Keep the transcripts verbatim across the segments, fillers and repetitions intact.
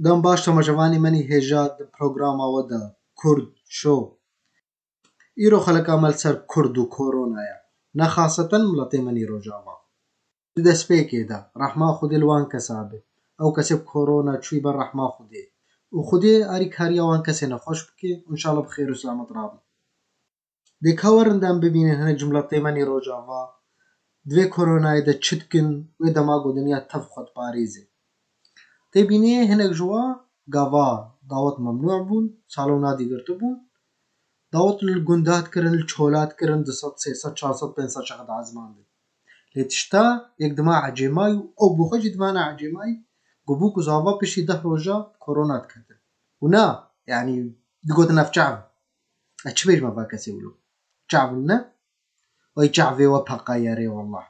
Dem baş temaşevanê menî hêja di programa we de Kurd Show. Îro xeleka me li ser Kurd û korona ye. Ne xaseten miletê menî Rojava. Di destpêkê de rehma Xwedê li wan kesa be. Ew kesê bi korona çûyî ber rehma Xwedê. Û Xwedê arîkariya wan kesê nexweş bike û înşallah bi xêr û selamet rabin. Dê ka werin dem bibînin hinek ji miletê menî Rojava di vê koronayê de çi dikin, wê dema ku dinya tev xwe diparêze. Tê bînê hinek ji wan gava dawet memnû bûn, salona dî girtibûn. Dawet li gunda dikirin, li çola dikirin, du sed, sê sed, çar sed, pênc sed şex diezmandin. Lê tişta yek dima ecêmayî û ew bi xwe jî dima ne ecêmayî, ku bû ku zava piştî deh roja korona diketin. Û na, yanî digotin ev çav e. Ez çi bêjim eva kesê wilo? Çav ne? Ay çavê we peqayerê wallah.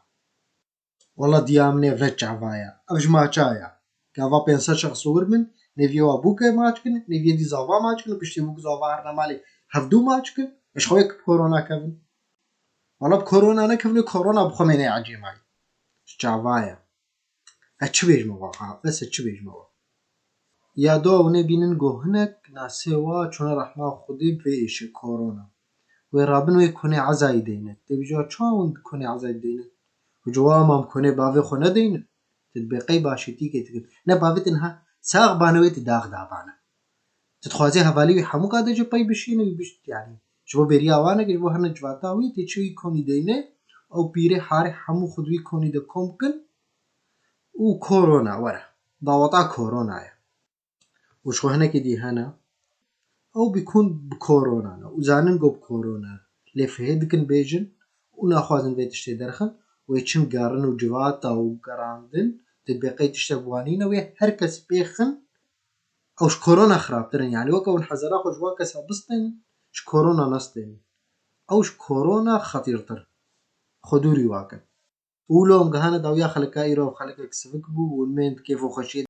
Wallah diya min ê ve çava ya. Ev ji maça ya. Gava pênc sed şexs wir min, nêviyê wa bûke maç kin, nêviyê dî zava maç kin, piştî bûk zava herne malê hevdû maç kin. Ez xwe yek bi korona kevin. Wallah bi korona nekevin, korona bi xwe mêne ecêmayî. Çava ya. Ez çi bêjim wa? Bes ez çi bêjim wa? Ya do ew nebînin ku hinek nasê wa çûne rehma Xwedê bi vê êşê korona. Wê rabin wê konê ezayî deyne. Tê bêje çawa hûn konê ezayî deyne? Û cewa mam konê bavê xwe nedeyne. Ti dibê qey başîtîkê dikin. Ne bavê te niha sax bane wê ti dax davane. Ti dixwazê hevalî wî hemû ka de jî pey bişîne wî bişt, yanî ji bo bêriya wan e, ji bo herne civata wî tê çi wî konî deyne, ew pîrê harê hemû xwe di wî konî de kom kin û korona were. Daweta korona ye. Û ji xwe hinekî dî hene. Ew bîkûn bi korona ne. Û zanin ku bi korona ne. Lê fihê dikin bêjin û naxwazin vê tiştê derxin. Wê çim gerin û civata û gerandin, ti dibê qey tiştek wanîne wê her kes pêxin. Ew ji korona xirabtir in. Yanî weke hûn hezara xwe ji wan kesa bistênin, ji korona nestênin. Ew ji korona xetîrtir. Xwe dûrî wakin. Û lo em gihane dawiya xeleka îro, ev xelekek sivik bû û hûn bên di kêf û xweşiyê